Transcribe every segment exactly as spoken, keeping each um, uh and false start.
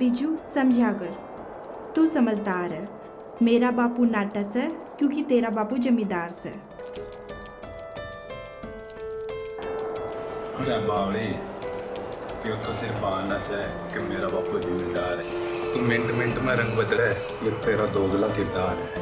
बीजू, समझा कर, तू समझदार है। मेरा बापू नाटा सै, क्योंकि तेरा बापू जमींदार सै। अरे बावली, यो तो सिर्फ बहाना सै कि मेरा बापू जिम्मेदार है। तू मिनट मिनट में रंग बदले, ये तेरा दोगला किरदार है।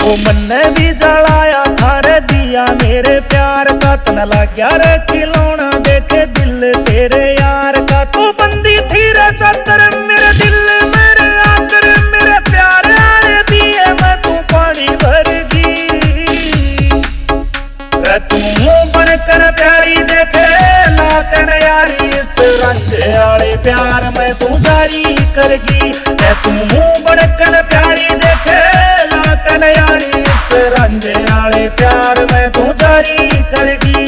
ओ मन्ने भी जलाया थारे दिया मेरे प्यार का, तन लाग्या रे खिलौना देखे दिल तेरे यार का। तू बंदी थी रे चादर मेरे दिल मेरे आदर मेरे प्यार आले दिए मैं तू पानी भरगी। रे तू बनकर प्यारी देखे लाकन यारी, इस रंज आले प्यार में तू जारी करगी। रे तू बनकर प्यारी देखे लाकन यारी, इस रंज आले प्यार में तू जारी करगी।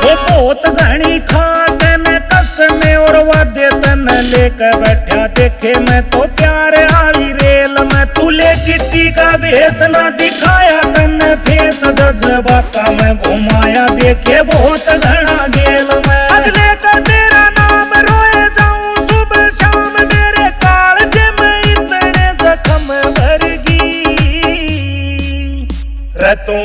वो बहुत घनी खा तने कसम और वादे तने लेके बैठा देखे मैं तो प्यार आली रेल में। तू ले चिट्ठी का भेस ना दिखाया तने फेस, जज्बाता में घुमाया देखे बहुत घना गेल में। आज लेकर तेरा नाम रोए जाऊं सुबह शाम, मेरे कालजे में इतने जख्म भरगी। रे तू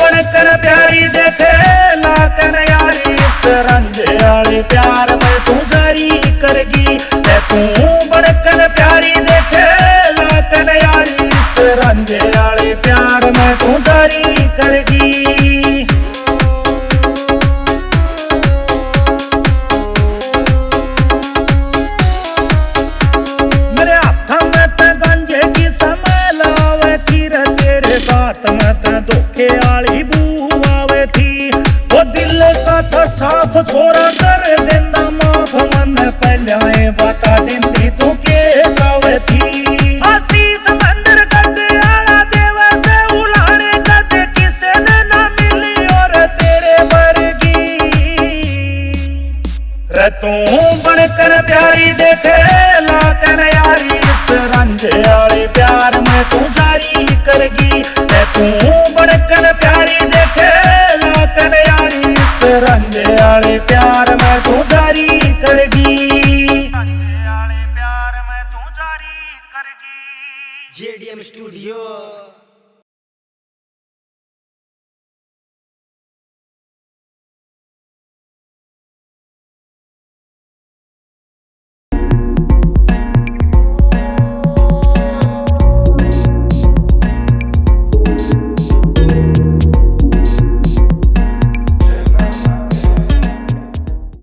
बनकर प्यारी देखे लाकन यारी, इस रंज आले प्यार में तू जारी करगी। रे तू बनकर प्यारी देखे लाकन यारी, इस रंज आले प्यार में तू जारी करगी। मेरे हाथ में ते गांजे की smell आवे थी रे, तेरे बात में ते धोखे आली बू आवे थी। वो दिल का था साफ छोरा कर देंदा माफ, मन्ने पहले बता देंदी तू के जावे थी। आशीष मंदिर कद आला देवे से उलाने कद किसे ने ना मिली और तेरे वर्गी। रे तू बनकर प्यारी देखे लाकन यारी, इस रंज आले प्यार में तू जारी करगी। रे तू बनकर प्यारी देखे लाकन यारी, इस रंज आले प्यार में तू जारी करगी। रंज आले प्यार में तू जारी करगी। JDM studio.